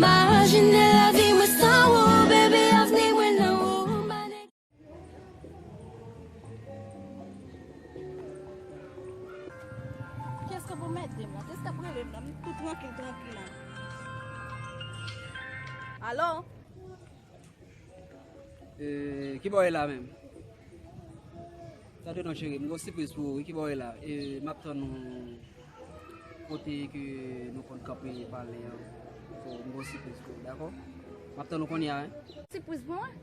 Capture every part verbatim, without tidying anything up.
Imajine lavi mwen san ou, baby, avni mwen nan ou, m pa nèg. Kiyès k ap anmède m la? Kiyès k ap rele m la? M tou trankil, trankil la. Alo? Eh, ki bò w ye la menm? Tande non, cheri, m gen yon sipriz pou ou, wi, ki bò w ye la? Eh, m ap tann ou kote ke nou konn kanpe pale an. So, m gen yon sipriz pou ou, dakò? M ap tann ou kounye a, wi. Sipriz pou mwen?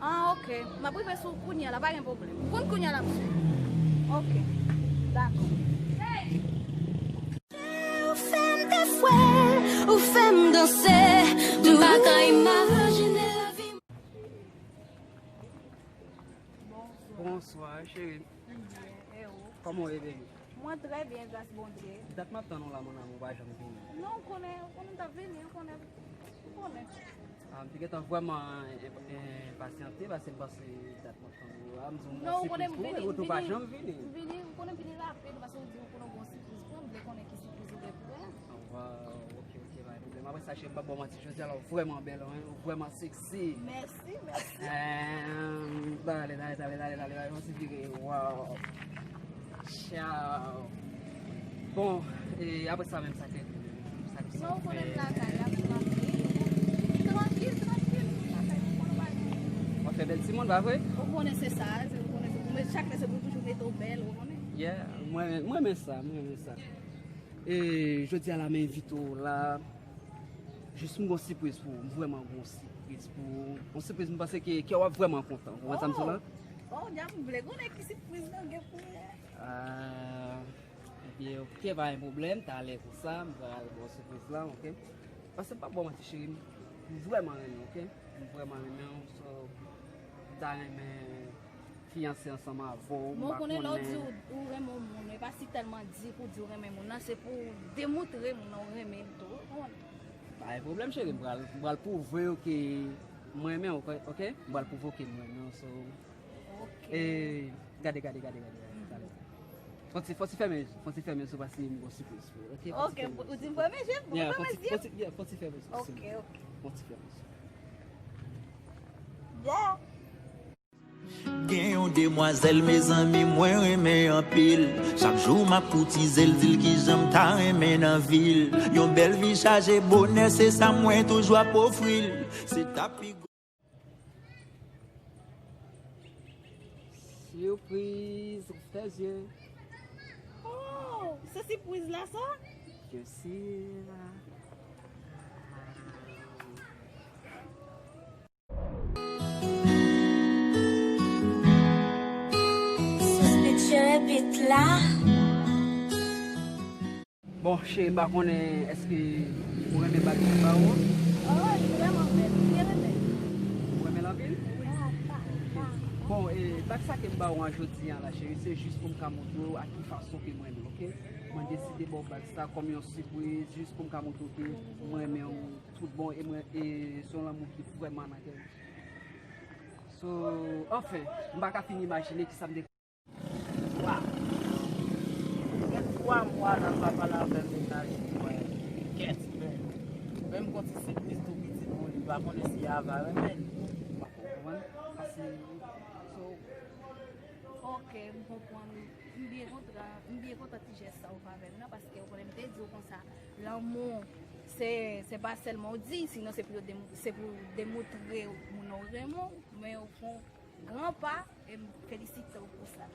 Ah, ok. M ap rive sou ou kounye a la, pa gen pwoblèm. Ou konn kounye a la, mesye? Ok. Dakò. Ou fè m defwe, ou fè m danse, m pa ka imajine lavi. Bonswa, cheri. Byen, e ou? Kòman w ye, baby? Mwen trè byen, gras Bondye. Dat m ap tann ou la, mon amour, ou pa janm vini. Non, ou konnen, ou konnen m t ap vini, ou konnen, ou konnen. Ah, m te gentan vrèman enp-, enpasyante, paske m panse dat m ap tann ou la, m di w m gen yon sipriz pou ou, epi w pa janm vini. Non, ou konnen m vini, m vini, ou konnen m vini rapid, paske ou di ou konnen w gen yon sipriz pou mwen, m vle konnen ki sipriz ou gen pou mwen. Ah, waw, ok, ok, pa gen pwoblèm. Apre sa, cheri, m p ap ba w manti, jodi a la, ou vrèman bèl, wi, ou vrèman sexy. Mèsi, mèsi. Ehm, tale, tale, tale, tale, tale, yon ti vire, waw. Chaw. Bon, e apre sa menm, sa k rete menm? Sa k... Non, ou konnen m lakay la, m trankil. Trankil, trankil, m lakay, m konnen bagay. W ap fè bèl timoun, pa vre? Ou konnen se sa, se, ou konnen se, men chak lè se pou toujou mete w bèl, ou konnen. Yeah, mwen, mwen renmen sa, mwen renmen sa. E jodi a la, m envite w la. Jis m gon sipriz pou ou. M vrèman gon sipriz pou ou. Yon sipriz m panse ke kè w ap vrèman kontan. Ou konprann sa m di w la? Oh, djab, m vle konnen ki sipriz lan gen pou mwen. Ah, ebyen, ok, pa gen pwoblèm. Talè konsa, m pral ba w sipriz lan, ok? Paske m p ap ba w manti, cheri, m vrèman renmen w, ok? M vrèman renmen w, so, m ta renmen fiyanse ansanm avè w, m pa konnen. Men w konnen lè w di w, ou renmen yon moun, e pa si tèlman di pou w di w renmen moun nan, se pou w demontre moun nan ou renmen l tou, ou konprann? Pa gen pwoblèm, cheri, m pral, m pral pwouve w ke mwen renmen w, ok? M pral pwouve w ke m renmen w, so. Ok. E, gade, gade, gade, gade, gade. Fò ti, fò ti fèmen je w, fò ti fèmen je w, paske m gon sipriz pou ou, ok? Fò ti fèmen je w. Ok, ou di m fèmen je, m fèmen je. Yeah, fò ti, fò ti, yeah, fò ti fèmen je w, silvouplè. Ok, ok. Fò ti fèmen je w. Yeah. Gen yon demwazèl, mezanmi, mwen renmen anpil. Chak jou m ap koutize l, di l kijan m ta renmen nan vi l. Yon bèl vi chaje bonè, se sa mwen toujou ap ofri l. Se ta pi gwo. Sipriz, ouvè zye. Oh, se sipriz la sa? Byen si. Suspicious beat la. Bon, cheri, m pa konnen èske ou renmen bag mwen ba ou an? Oh, li vrèman bèl. M byen renmen. Ou renmen l anpil? Wi. Bon, e, bag sa ke m ba ou an jodi a la, cheri, se jis pou m ka montre w a ki fason ke m renmen w, ok? Mwen deside ba w bag sa kòm yon sipriz, jis pou m ka montre w ke m renmen w. Tout bon, e mwen, e se yon lanmou ki vrèman nan kè m. So, anfen, m pa ka fin imajine kisa m te... Waw! Gen twa mwa la, l pa pale avè m, mennaj li, mwen. Kèt, men. Men m gon ti sipriz tou piti pou li, m pa konnen si Ava renmen l. Ou konprann? Paske, so, ok, m konprann. M byen kontan, m byen kontan ti jès sa ou fè avè m nan, paske ou konnen m te di w konsa, lanmou, se, se pa sèlman w di, sinon se pou yo demo-, se pou w demontre moun nan w renmen w, men ou fè yon gran pa, e m felisite w pou sa.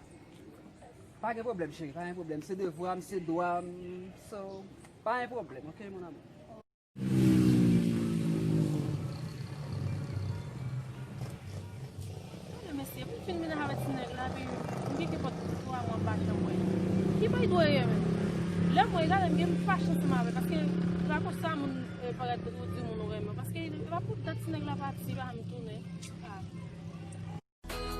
Pa gen pwoblèm, cheri, pa gen pwoblèm. Se devwa m, se dwa m, so, pa gen pwoblèm, ok, mon amour? Tande, mesye, pou m fin mennaj avèk ti nèg la, epi m gen kenpòt twa mwa m pa janm wè l. Ki bay dwe ye menm? Lè m wè l la, m gen m fache ansanm avè l, paske se pa konsa moun, eh, parèt ou di moun ou renmen, paske e pa pou dat ti nèg la pati, pa janm tounen. Ah.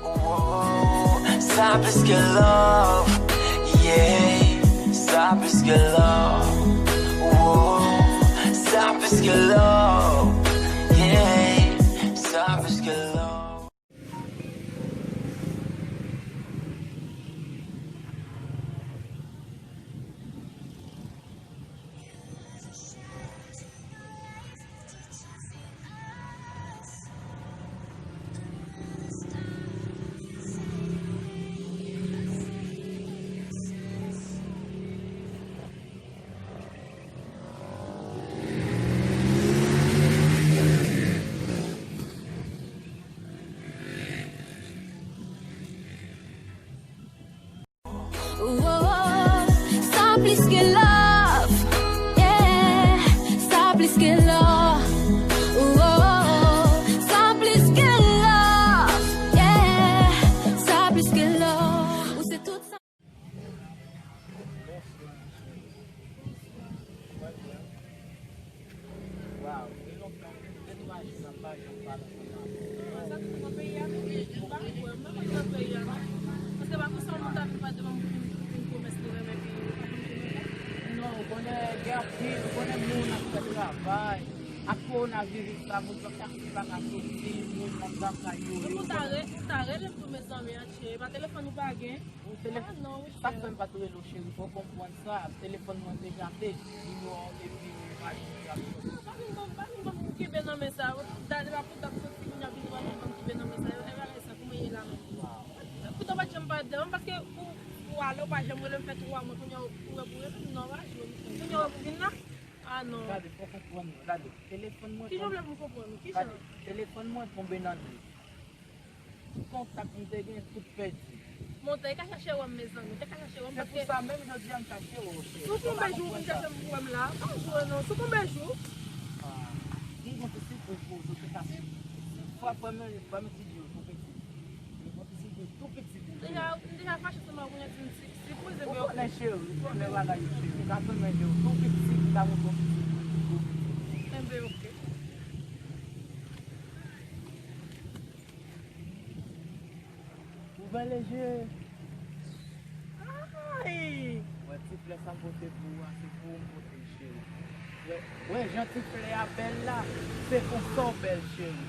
Oh, sa plis ke love, yeah. Sa plis ke love, oh, sa plis ke love, yeah. Sa plis ke love. Plis ke love, yeah, sa plis ke love. Oh, oh, oh. Sa plis ke love, yeah, sa plis ke love. Ou se tout sa. Sa ki nan peyi a tou, m pa kwè. M pa konn nan peyi a non. Paske pa konsa moun ta vin pale devan m pou vin, pou vin pwomès li renmen peyi li. Non, ou konnen gen anpil, ou konnen moun ap fè travay. Ak kowonaviris la, moun pa ka, pa ka soti, moun anndan kay yo. Ou ta re-, ou ta rele m tou, mezanmi, an cheri. Pa telefòn ou pa gen? Ou telefòn. Ah, non, wi, cheri. Sa k fè m pa t rele w, cheri, fò w konprann sa. Telefòn mwen te gate. Nimewo a w te vini, ou pa jwenn sa. Non, pa vin ban m, pa vin ban m kenbe nan men sa. Dade pa pou dat soti, kounye a vin ban m kenbe nan men sa. E bagay sa, kouman ye la menm? Poutan w pa t janm pale devan m, paske ou, ou ale, ou pa janm rele m, fè twa mwa, kounye a ou wè pou rele m, non, pa jwe. Kounye a ou wè pou vin la? Ah, non. Gade, fò w konprann mwen, gade. Telefòn mwen. Ki jan w vle pou m konprann ou? Ki jan? Gade, telefòn mwen tonbe nan nèg. Tout kontak m te gen, tout pèdi. Bon, te ka chache wè m, mezanmi, te ka chache wè m, paske. Se pou sa menm jodi a m chache wè w, cheri. Sou konbyen jou ou vin chache m pou wè m la? Pa jwe non, sou konbyen jou? Ah, m gon ti sipriz pou ou, sou te ka. Fwa, fwa men, fwa men ti di yo, tou piti. M gon ti sipriz tou piti pou ou. M deja, m deja fache sou mwen, kounye a ti, ti, ti poze. Ou konnen, cheri, ou konnen bagay yo, cheri. Ou ka fè men de ou tou piti, ou ka montre yon ti sipriz tou piti. Enben, oke. Ouvè lejye. Ay! Wè ti flè sa m pote pou ou a, se pou ou m pote l, cheri. Wè, wè jan ti flè a bèl la, se konsa w bèl, cheri.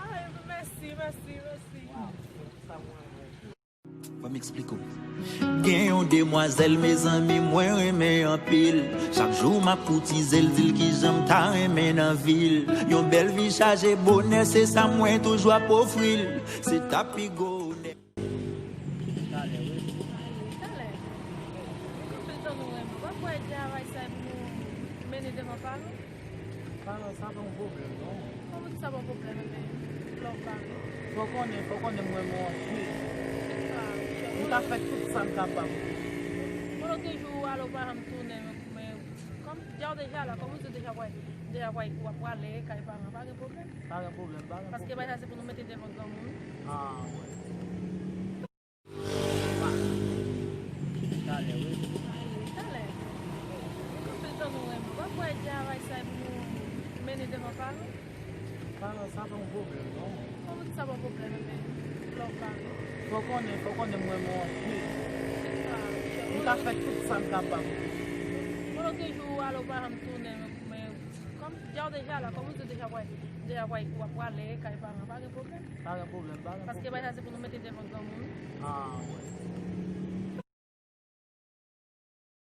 Ay, mèsi, mèsi, mèsi. Waw, se pou sa mwen renmen. Ban m eksplike w. Gen yon demwazèl, mezanmi, mwen renmen anpil. Chak jou m ap koutize l, di l kijan m ta renmen nan vi l. Yon bèl vi chaje bonè, se sa mwen toujou ap ofri l. Se ta pi gwo onè. Talè, wi. Talè. Anpil tan nou renmen. W ap wè travay sa pou nou mennen devan pa nou. Paran sa pa yon pwoblèm, non. Kòman di sa pa yon pwoblèm, men lè w pale? Fò konnen, fò konnen mwen mwen anpil. Ah, m ka fè tout sa m kapab. Bon, lòt jou ou ale, ou pa janm tounen, men kòm deja w deja la, kòm ou di w deja pral, deja pral, w ap prale kay paran, pa gen pwoblèm. Pa gen pwoblèm, pa gen pwoblèm. Paske bagay sa se pou nou mete devan granmoun. Ah, wè. Talè, wi. Talè. Anpil tan nou renmen. W ap wè travay sa pou nou mennen devan pa nou? Paran sa pa yon pwoblèm, non. Kòman di sa pa yon pwoblèm, men lè w pale? Fò konnen, fò konnen mwen mwen anpil. Ah, m ka fè tout sa m kapab. Bon, lòt jou ou ale, ou pa janm tounen, men kòm deja w deja la, kòm ou di w deja pral, deja pral, w ap prale kay paran, pa gen pwoblèm. Pa gen pwoblèm, pa gen pwoblèm. Paske bagay sa se pou nou mete devan granmoun. Ah, wè.